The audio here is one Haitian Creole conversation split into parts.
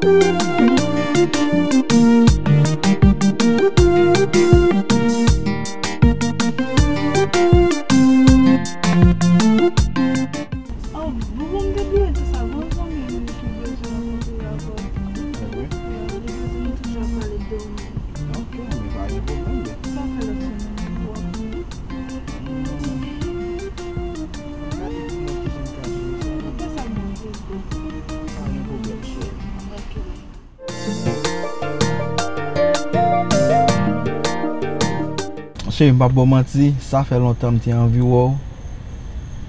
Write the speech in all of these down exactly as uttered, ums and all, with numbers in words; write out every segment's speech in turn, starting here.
Oh, bon, bon, m te bliye di sa. Gon zanmi m ki bezwen rankontre avè w. Li bezwen nou toujou ap pale de ou menm. Ok, men pa gen pwoblèm, men. Sa fè lòt semèn pou w ap vini. Gade pou mwen kijan m ka jere sa. Fè sa menm, let's go. Pa gen pwoblèm, cheri. Ok. Cheri, m p ap ba w manti, sa fè lontan m te anvi wè w.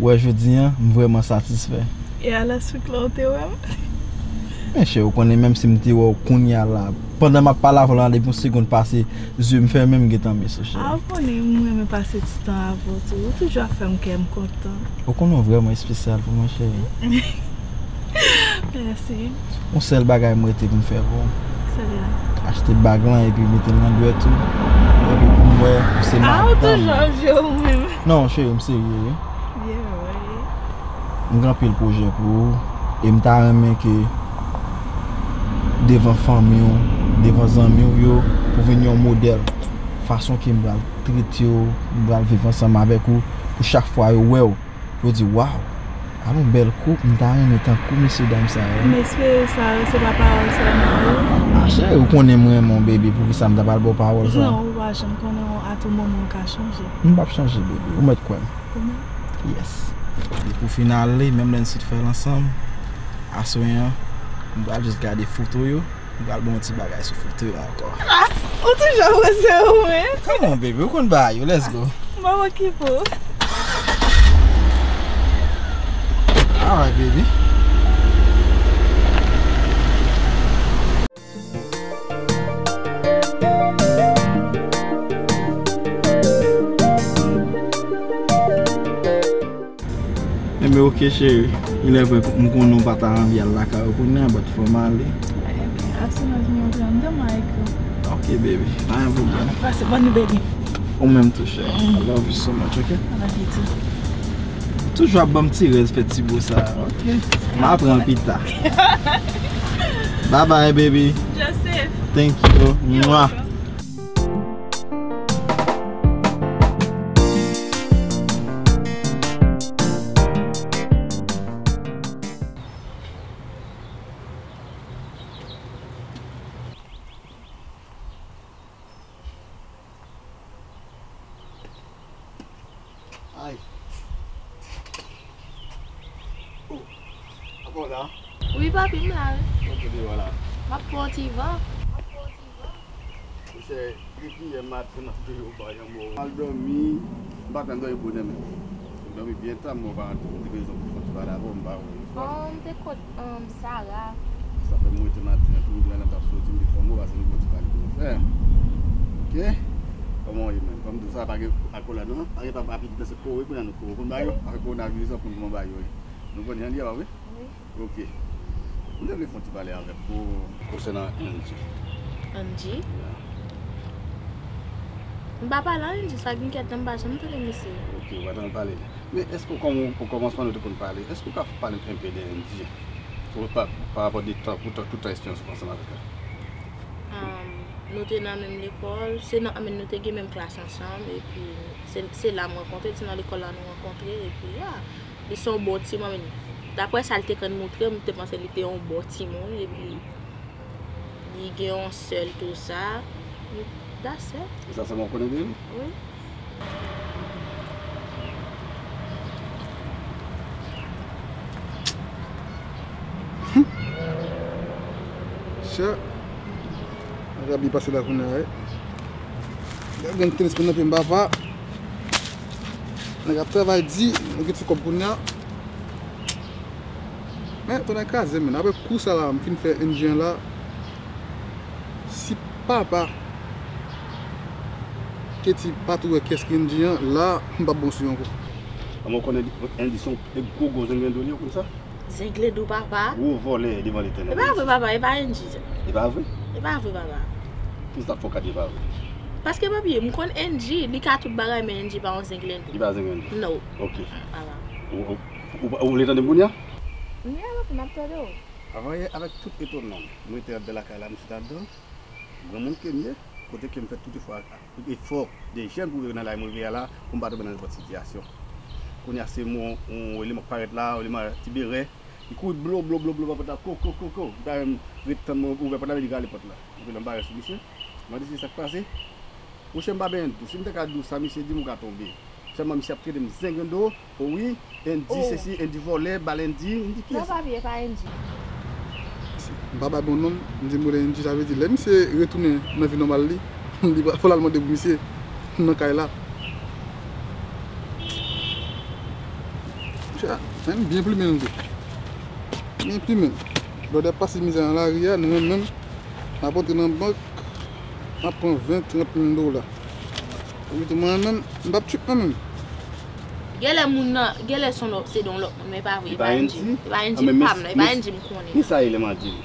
Wè jodi a, m vrèman satisfè. E a la suit la, ou te wè m? Men cheri, ou konnen menm si m te wè w kounye a la, pandan m ap pale avè w la, depi yon segonn pase, zye m fèmen, m gentan miss ou, cheri. A, ou konnen m renmen pase ti tan avè w tou. Ou toujou ap fè m kè m kontan. Ou konnen w vrèman espesyal pou mwen, cheri. Mèsi. Yon sèl bagay m rete pou m fè pou ou. Sa li a? Achte bag lan epi mete l nan dwèt ou. Epi pou m wè ou se madanm. A, ou toujou ap jwe ou menm. Non, cheri, m serye, wi. Yeah, wi. M gen anpil pwojè pou ou. E m ta renmen ke devan fanmi w, devan zanmi w yo, pou vin yon modèl. Fason ke m pral trete w, m pral viv ansanm avèk ou, pou chak fwa yo wè w, yo di, "Waw, ala yon bèl koup, m ta renmen tankou mesye dam sa yo." M espere sa, se pa pawòl sèlman, wi. A, cheri, ou konnen m renmen w, baby, poukisa m ta pral ba w pawòl sa? Non, ou pa janm konnen, a tou moman ou ka chanje. M p ap chanje, baby, ou mèt kwè m. Ou mèt? Yes. Depi w fin ale, menm lè n sot fè l ansanm, aswè a, m pral jis gade foto yo. M pral ba w yon ti bagay sou foto yo ankò. Ah, ou toujou ap panse ou, men. Come on, baby, ou konn bagay yo, let's go. M ap okipe w. Alright, baby. Enben, oke, cheri. Ilèvre, m konnen w pa ta anvi al lakay ou kounye a, but fò m ale. Ebyen, as soon as m rantre anndan, m a ekri w. Oke, baby. Pa gen pwoblèm. Pase bòn nou, baby. Ou menm tou, cheri. I love you so much, oke? I love you too. Toujou ap ban m ti rèz fè ti bo sa, oke? M a pran l pita. Bye bye, baby. Just safe. Thank you. You're welcome. Ay. Oh. Ankò la? Wi, papi, m la, wi. Bon, kote w la? M ap pran ti van. Monchè, depi yè maten, m ap tande w bay yon mo. M al dòmi, m pa t menm dòmi bonè menm. M dòmi byen ta, m pa t gen rezon pou fè ti pale avè w, m pa wè w. Oh, m te kot, um, Sarah. Sa fè m rete maten an tou, m gen lè m t ap soti, m te fè yon mo, paske m gen yon ti pale pou nou fè. Oke? Kòman w ye, menm? Kòm di w sa, pa gen akolad, non? Pa gen tan rapid, se kore, kounye a nou kore. Konn bagay yo? Avèk kowonaviris la, konn kòman bagay yo ye. Nou konn jan l ye, pa vre? Wi. Oke. M te vle fè yon ti pale avèk ou konsènan Angie. Angie? Ya. M pa pale a Angie, sa gen kèk tan m pa janm tande misye. Oke, ou pa tande l pale. Men èske w kòman, o kòmansman nou te konn pale, èske w ka pale m enpe de Angie? Pou, pa, pa rapò de tan, pou tan, tout tan eksperyans ou ansanm avèk la. Um, nou te nan menm lekòl, se nan, I mean, nou te gen menm klas ansanm, epi se, se la m rankontre l, se nan lekòl la nou rankontre, epi, ya. Li se yon bon timoun, men daprè sa l te konn montre m, m te panse li te yon bon timoun, epi li gen yon sè l tou sa. That's it. E sa sèlman w konnen de li? Wi. Chè. Nèg ap byen pase la kounye a, wi. Nèg gen tenis nan pye m, papa. Nèg ap travay di, nou gen ti kòb kounye a. Men, tonnè kraze m, men apre kou sa la, m fin fè Angie an la. Si papa Katie pa tou wè kiyès ki Angie an, la, m p ap bon sou yo ankò. Anmwe, w konnen Angie se yon gwo, gwo zenglendo li ye, w konn sa? Zenglendo, papa. Gwo vòlè devan Letènèl. E pa vre, papa, e pa Angie. E pa vre? E pa vre, papa. Poukisa fò w ka di e pa vre? Paske, papi, m konn Angie, li ka tout bagay, men Angie pa yon zenglendo. Li pa zenglendo? No. Ok. Papa. Ou, ou, ou, ou vle tande m kounye a? Wi, papi, m ap tande w. Avanyè, avèk tout etonnman, m rete anndan lakay la, m chita anndan. Granmoun ke m ye, kote ke m fè tout efò, tout efò de jèn pou m rive nan laj mwen rive a la, pou m pa tonbe nan nenpòt sitiyasyon. Kounye a se mwen, yon eleman k parèt la, yon eleman ti berè, li kouri blo, blo, blo, blo, nan pòt la, ko, ko, ko, ko. M ta menm ret tann mwen ouvè pòt la, men li rale pòt la. Epi lè m parèt sou misye, m mande si sa k pase. Monchè, m pa benyen ditou. Si m te ka di w sa misye di m, ou ka tonbe. Sèlman misye ap trete m zengendo, o wi, Andy sesi, Andy vòlè, bal Andy, m di kiyès? Non, papi, e pa Andy. M pa bay bon non, m di m rele Andy, sa vle di lè misye retounen nan vi nòmal li, li pa, fò l al mande pou misye nan kay la. Monchè, men m byen plimen l tou. Byen plimen l. Blòdè pase mizè nan lari a, nou menm menm, n ap antre nan bank, n ap pran ven, trant mil dola. Epi tou mwen menm, m p ap trip mwen menm. Genlè moun nan, genlè se yon lòt, se de yon lòt moun, men e pa vre, e pa Andy. E pa Andy pa m nan, e pa Andy m konnen. Men sa eleman di m.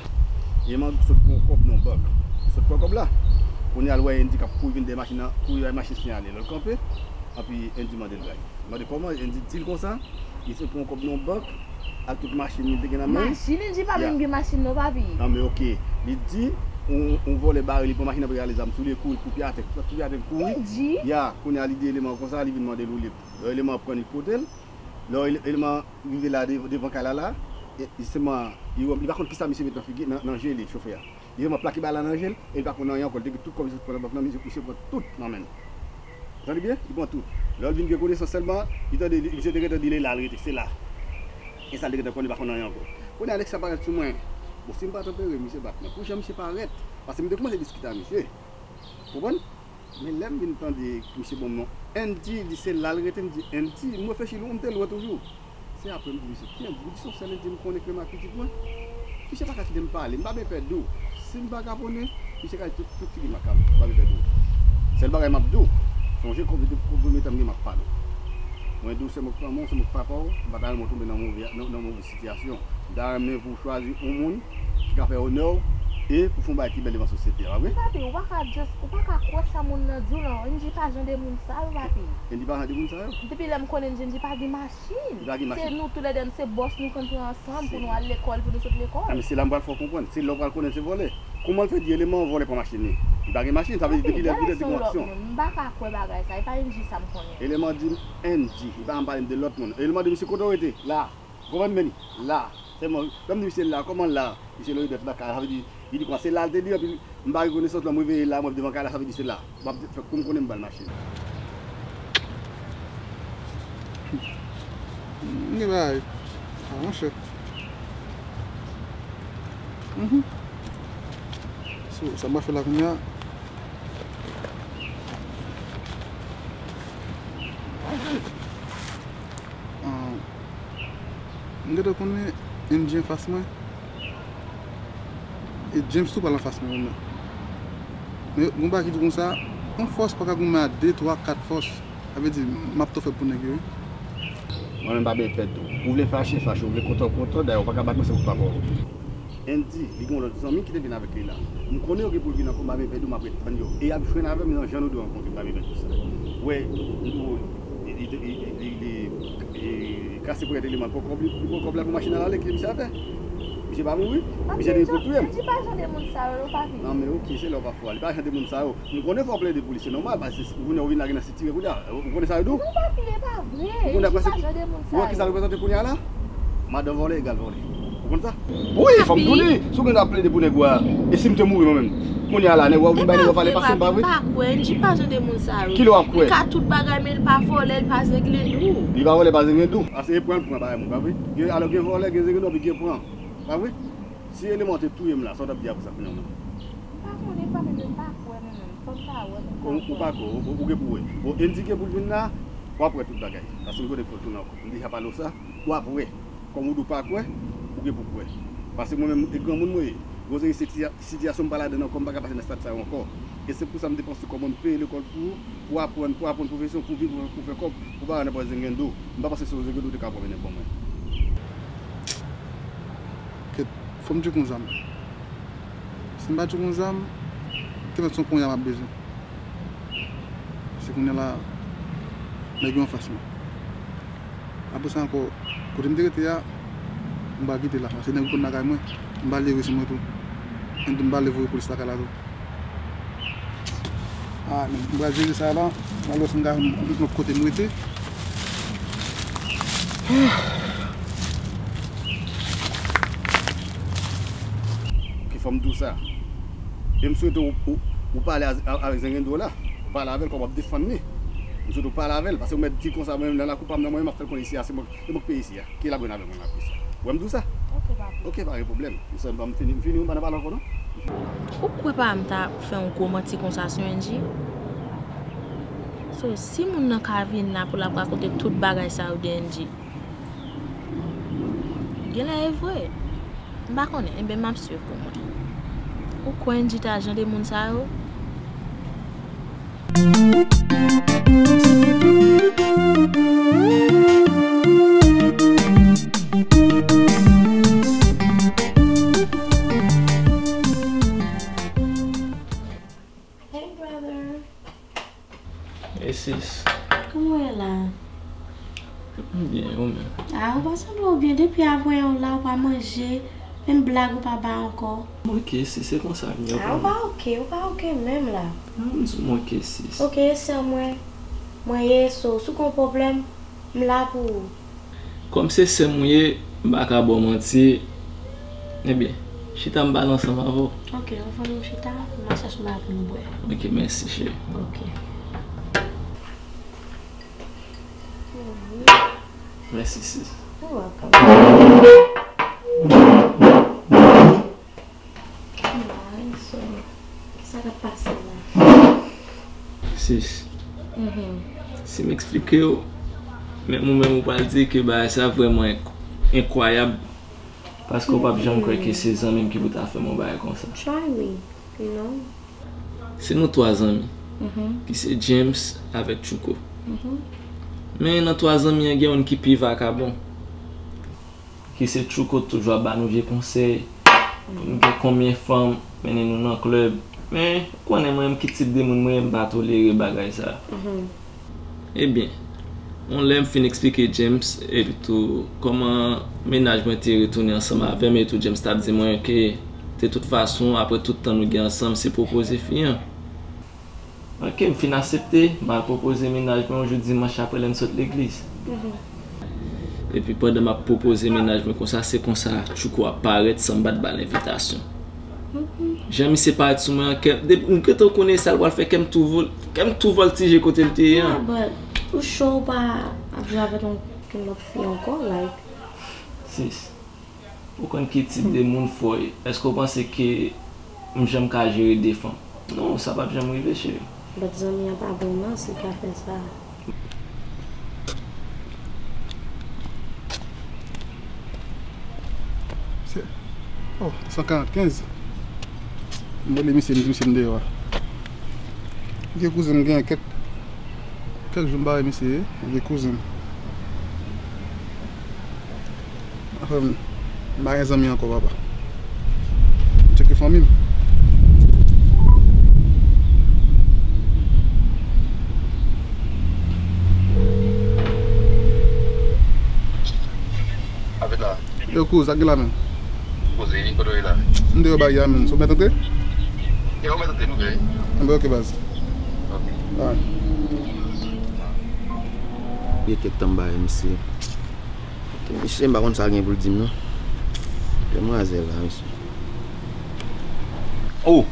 Eleman sot pran yon kòb nan yon bank. Sot pran kòb la. Kounye a l wè Andy k ap kouri vin dèyè machin nan, kouri bay machin siyale. Lè l kanpe, epi Andy mande l bagay. Mande kòman, Andy di l konsa, li sot pran yon kòb nan yon bank, ak tout machin li te gen nan men l. Machin, Andy pa menm gen machin non, papi. Non, men oke. Li di, yon, yon vòlè bare li, pran machin nan, epi rale zam sou li, kouri, kouri atè, kouri atè, kouri. Andy? Ya, kounye a li di eleman konsa, li vin mande l woule. Lè eleman pran li pote l, lè ele-, eleman rive la de-, devan kay la la, e, jisteman, li wè, li pa konn kisa misye met nan figi, nan, nan je li, chofè a. Li sèlman plake bagay la nan je l, e li pa konn anyen ankò. Li te gen tout kòb li sot pran nan bank lan, misye, misye pran tout nan men l. Tande byen? Li pran tout. Lè l vin gen konesans sèlman, li tande, li, misye te gentan di l e la l rete, se la. E sa l te gentan konn, li pa konn anyen ankò. Kounye a nèg sa parèt sou mwen. Bon, si m pa tanpere, misye bat mwen. Pou jan misye parèt, paske m te kòmanse diskite ak misye. Konprann? Men lè m vin tande misye ban m non Andy, li di se la l rete, m di Andy, m reflechi lwen, m te lwen toujou. Se apre m di misye, ki Andy? Li di se yon sèl Andy m konnen k renmen ak pitit mwen. Misye pa ka kite m pale, m pa byen pè di w. Si m pa kaponnen, misye ka di tout, tout figi m ak kab, m pa byen pè di w. Sèl bagay m ap di w, sonje konbyen, konbyen tan m gen m ap pale w. Mwen di w se mwen k manman w, se mwen k papa w, m pa ta renmen w tonbe nan move, nan, nan move sitiyasyon. M ta renmen pou w chwazi yon moun ki ka fè onè w e pou fè yon bagay ki bèl devan sosyete a, pa vre? Papi, ou pa ka just, ou pa ka kwè sa moun nan di w lan. Andy pa jan de moun sa yo, papi. Andy pa jan de moun sa yo? Depi lè m konnen Andy, Andy pa gen machin. Li pa gen machin. Se nou toulède, se bòs nou konn pran ansanm pou nou al lekòl, pou nou sot lekòl. A, men se la m pral fè w konprann. Se lè w pral konnen se vòlè. Kòman l fè di eleman vòlè pran machin li? Li pa gen machin, sa vle di depi lè l vin di w aksyon. M pa ka kwè bagay sa, e pa Andy sa m konnen. Eleman di m Andy, li pa janm pale m de lòt moun. Eleman di misye kote w rete? La. Konprann, men li la. Sèlman, lè m di misye la, kòman la? Misye lòt dèt lakay, sa vle di, li di kòman se la l te di, anpi m pa gen konesans, lè m reveye la, mwen devan kay la, sa vle di se la. M ap fè kou m konnen m ba l machin. M gen bagay. A, monchè. Mhm. So, sa m ap fè la kounye a? Ah, m gentan konnen Andy anfas mwen. E James tou pral anfas mwen menm. Men yon bagay ki di konsa, yon fòs pa ka goumen a de, twa, kat fòs. Sa vle di, m ap tou fè pou nèg yo, wi. Mwen menm pa byen pè tou. Ou vle fache, fache. Ou vle kontan, kontan. Dayè, ou pa ka bat mwen, se pou pa pa w. Andy, li gen yon lòt zanmi ki te vin avèk li la. M konnen yo gen pou l vin ankò, m pa byen pè tou, m ap ret tann yo. E y ap jwenn avè m nan jan nou dwe rankontre, m pa byen pè tou sa. Wè, li, li, li, li, li, li, e, kase ponyèt eleman, li pran kòb, li, li pran kòb la pou machin nan ale, kite misye atè. Misye pa mouri, misye te gen pou l touye m. Andy pa jan de moun sa yo, non, papi. Non, men oke, se lè w pa fò a. Li pa jan de moun sa yo. M konnen fò w plede pou li, se nòmal, paske ou konnen ou vin lage nan sitire kounye a. Ou konnen sa yo di w? Non, papi, e pa vre. Ou konnen sa yo di w? Ou wè kisa l reprezante kounye a la? Madan vòlè egal vòlè. Ou konn sa? Wi, fò m di w li. Si w gen dwa plede pou nèg ou a, e si m te mouri mwen menm? Kounye a la, nèg ou a vin bay nèg ou pale pase m, pa vre? E pa vre, papi, m pa kwè. Andy pa jan de moun sa yo. Ki lè w ap kwè? Li ka tout bagay, men li pa vòlè, li pa zenglenndou. Li pa vòlè, pa zenglenndou. Ase e pran l pran bagay moun, pa vre? Gen, alò gen vòlè, gen zenglenndou, epi gen pran. Pa vre? Si eleman te touye m la, sa w t ap di apre sa kounye a menm? M pa konnen, papi, men m pa kwè mwen menm. Fò m ta wè, men m pa kwè. Ou pa kwè, ou, ou gen pou wè. Bon, Andy gen pou l vin la, w ap wè tout bagay. Paske m konnen pou l tounen ankò. M deja pale w sa, w ap wè. Kòm ou di w pa kwè, ou gen pou kwè. Paske mwen menm, e granmoun mwen ye. Gon seri sitiya-, sitiyasyon m pa ladann ankò, m pa ka pase nan stad sa yo ankò. E se pou sa m te panse kòman m peye lekòl pou ou, pou w aprann, pou w aprann pwofesyon, pou w viv, pou w fè kòb, pou w pa nan pwen zenglenndou. M pa panse se yon zenglenndou ou te ka pran mennen ban mwen. Kèt, fò m tcheke yon zam. Si m pa tcheke yon zam, te mèt se yon ponya m ap bezwen. Se kounye a la, nèg yo anfas mwen. Apre sa ankò, kote m te rete a, M pa kite la, paske nèg yo konn lakay mwen. M pa leve sou mwen tou. Mwen tou, m pa leve voye polis lakay la tou. Ah, men, m pral jere sa la. M pral wè si m ka jwenn yon lòt kote m rete. Ki fò m di w sa? E m swete w, w, w pale a, a, avèk Zengendro la. W pale avè l kòm w ap defann li. M swete w pale avè l, paske w mèt di konsa, mwen menm nan lakou pa m nan mwen menm m ap fè l konnen isi a se mwen, se mwen k peye isi a. Ki la grenn avè mwen la pou sa. Ou wè m di w sa? Ok, papi. Ok, pa gen pwoblèm. M sèl ban m fini, m fini, ou pa nan pale ankò non? Ou kwè pa m ta fè yon gwo manti konsa sou Angie? So, si moun nan ka vin la pou l ap rakonte tout bagay sa yo de Angie, genlè e vre. M pa konnen, enben m ap swiv pou mwen. Ou kwè Angie ta jan de moun sa yo? Hey brother. Hey sis. Kòman w ye la? M byen, ou menm? Ah, ou pa sanble w byen. Depi avanyè w la, ou pa manje. Menm blag ou pa bay ankò. M oke sis, se konsa m ye. Ah, ou pa oke, ou pa oke menm la. M di w m oke sis. Oke, e sè mwen. Mwen ye, so, si w gen yon pwoblèm, m la pou ou. Kòm se sè m ou ye, m pa ka ba w manti. Ebyen, chita m pale ansanm avè w. Oke, anvan nou chita, m a chèche yon bagay pou nou bwè. Oke, mèsi cheri. Oke. Mèsi sis. You're welcome. Alright, so, kisa k ap pase la? Sis, si m eksplike w, menm ou menm ou pral di ke bagay sa vrèman enk- enkwayab, paske w p ap janm kwè ke se zanmi m ki pou ta fè m yon bagay konsa. Try me, you know. Se nou twa zanmi, ki se James avèk Tchouko. Men nan twa zanmi an, gen youn ki pi vakabon. Ki se Tchouko toujou ap ba nou vye konsèy pou nou gen konbyen fanm, mennen nou nan klèb. Men, ou konnen mwen menm ki tip de moun mwen ye, m pa tolere bagay sa. Ebyen, yon lè m fin eksplike James epi tou kòman mennaj mwen te retounen ansanm avè m epi tou James t ap di mwen ke de tout fason, apre tout tan nou gen ansanm, se pwopoze fi an. Oke, m fin aksepte, m al pwopoze mennaj mwen yon jou dimanch apre lè n sot legliz. Epi pandan m ap pwopoze mennaj mwen konsa, se konsa Tchouko ap parèt san m pa t ba l envitasyon. Jan misye parèt sou mwen an, kè, depi m gentan konnen sa l pral fè, kè m tou vòl, kè m tou vòltije kote l te ye an. Yeah, but ou cho ou pa ap jwe avèk yon, yon lòt fi ankò, like. Sis, ou konn ki tip de moun fò ye? Èske w panse ke m janm ka jere de fanm? Non, sa p ap janm rive, cheri. But zanmi an pa bon nan, si l ka fè sa. Se, oh, san karant kenz. M rele misye, m di misye m deyò a. Gen kouzen m gen kèk, kèk jou m pa wè misye, gen kouzen m. Anfen, m pa gen zanmi ankò, papa. M tcheke fanmi m. Avèk la. Yo, kouz, sa k gen la menm? Koze, kote w ye la? M deyò bagay la menm. So, mèt antre? Yo, mèt antre, nou vle. Enben, oke, baz. Ok. Alright. Gen kèk tan m pa wè misye. Misye, m pa konn sa l gen pou l di m non. Demwazèl la, mesye. Oh!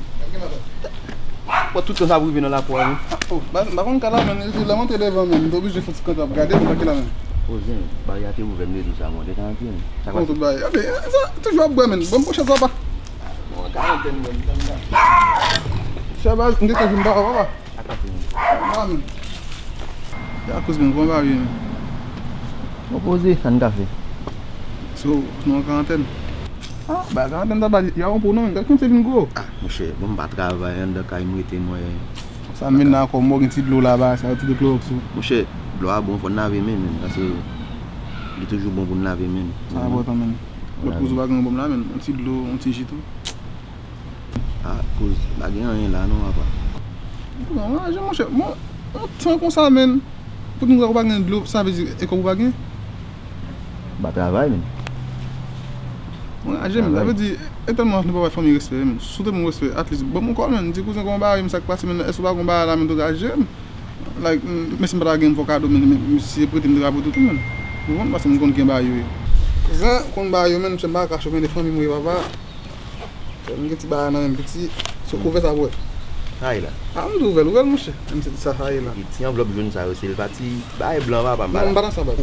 Wè tout tan sa ap rive nan lakou a, wi. Oh, m pa konn ka la, menn. Lè m antre devan, menn, m te oblije fè ti kanpe ap gade pou m pa ki la, menn. Koze, bagay la te ouvè, m te di w sa, mwen te ka antre, menn. Sa Bon, tout bagay. Ebyen, sa, toujou ap bwè, menn. Ban m pran chèz la, pa. Bon, karantèn, menn. Chèz, m te tankou m pa wè, papa. Atake, menn. Ah, menn. Ya kouz, menn, kòman bagay yo ye, menn? Bon, poze, sa n ka fè? So, nou an karantèn. Ah, ba karantèn ta ba, ya yon pou non, menn. Gad kòman se vin gwo. Ah, monchè, bon, m pa travay anndan kay m rete, mwen. Sa menn nan kò m, gen ti dlo la, ba, sa, ti dlo klowòks ou. Monchè, dlo a bon, fò n lave men, menn, paske li toujou bon pou n lave men. Sa enpòtan, menn. Lòt kouz ou pa gen yon bon la, menn. Yon ti dlo, yon ti ji tou. Ah, kouz, pa gen anyen la non, apa. Bon, manje, monchè, bon, yon tan konsa, menn. Pou nou wè ou pa gen dlo, sa vle di, e kòb ou pa gen? M pa travay, menn. Anraje m, sa vle di, e tèlman nou pa bay fanmi respè, men. Si w te ban m respè, at least, ban m yon kòl, men. Di kouzen kòman w ye, men sa k pase, men, èske w pa gon bagay la, men, tou ka jere m. Like, m- men si m pa ta gen fò kado, men, men, men si se prete m te ka prete w tou, men. Ou konprann, paske m konn gen bagay yo ye. Kouzen, konn bagay yo, men, se m pa ka chofe de fanmi m, wi, papa. M gen ti bagay nan men m piti, se kouvè sa pou wè. Sa ye la. A, m di ouvè l, ouvè l, monchè. M se sa, sa ye la. E ti anvlòp jòn sa yo, se l pa ti bagay blan, papa, m pa Non, m la. pa nan sa, baz.